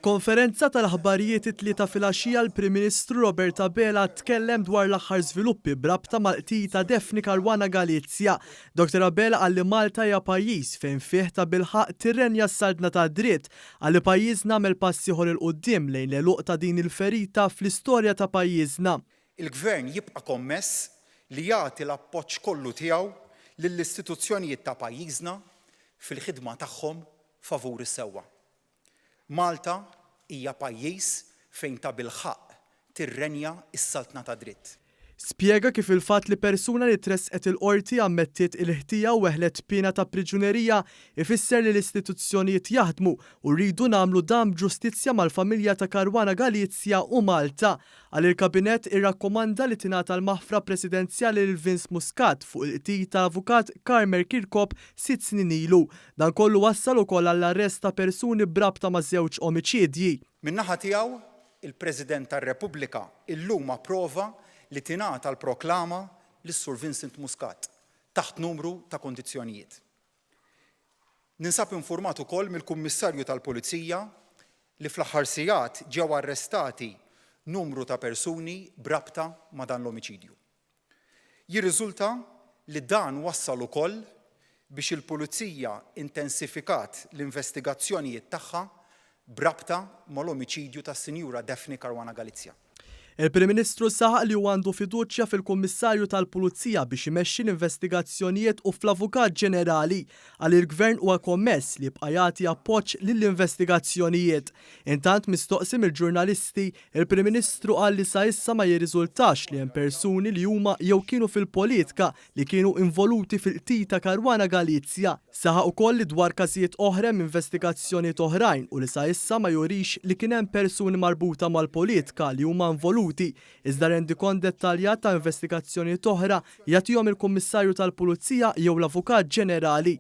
F'konferenza tal-aħbarijiet it-Tlieta filgħaxija l-Prim Ministru Robert Abela tkellem dwar l-aħħar żviluppi b'rabta mal-qtil ta' Daphne Caruana Galizia. Dottor Abela qal li Malta hija pajjiż fejn fih tabilħaqq tirrenja s-saltna tad-dritt. Qal li pajjiżna għamel pass ieħor 'il quddiem lejn l-għeluq ta' din il-ferita fl-istorja ta' pajjiżna. Il-Gvern jibqa' kommess li jagħti l-appoġġ kollu tiegħu lill-istituzzjonijiet ta' pajjiżna fil-ħidma tagħhom favur is-sewwa. Malta hija pajjiż fejn tabilħaqq tirrenja s-saltna tad-dritt. Spjega kif il-fatt li persuna li tressqet il-Qorti ammettiet il-ħtija u weħlet piena ta' priġunerija ifisser li l-istituzzjonijiet jaħdmu u rridu nagħmlu dan b'ġustizzja mal-familja ta' Caruana Galizia u Malta. Qal il-Kabinett irrakkomanda li tingħata l-maħfra presidenzjali lil Vince Muscat fuq il-qtil tal-Avukat Carmer Chircop sitt snin ilu. Dan kollu wassal ukoll għall-arrest ta' persuni b'rabta ma' żewġ omiċidji. Min-naħa tiegħu, il-President tar-Repubblika illum approva li tingħata l-proklama lis-Sur Vincent Muscat, taħt numru ta' kundizzjonijiet. Ninsab infurmat ukoll mill-Kummissarju tal-Pulizija li fl-aħħar sigħat ġew arrestati numru ta' persuni b'rabta ma' dan l-omiċidju. Jirriżulta li dan wassal ukoll biex il-Pulizija intensifikat l-investigazzjonijiet tagħha b'rabta mal-omiċidju tas-Sinjura Daphne Caruana Galizia. Il-Prim Ministru saħaq li huwa għandu fiduċja fil-Kummissarju tal-Pulizija biex imexxi l-investigazzjonijiet u fl-Avukat Ġenerali. Qal li l-Gvern huwa kommess li jibqa' jagħti appoġġ lill-investigazzjonijiet. Intant mistoqsi mill-ġurnalisti, il-Prim Ministru qal li sa issa ma jirriżultax li hemm persuni li huma jew kienu fil-politka li kienu involuti fil-qtil ta' Caruana Galizia. Saħaq ukoll li dwar każijiet oħra hemm investigazzjonijiet oħrajn u li sa issa ma jurix li kien hemm persuni marbuta mal-politka li huma involuti, iżda rendikont dettaljat ta' investigazzjonijiet oħra jagħtihom il-Kummissarju tal-Pulizija jew l-Avukat Ġenerali.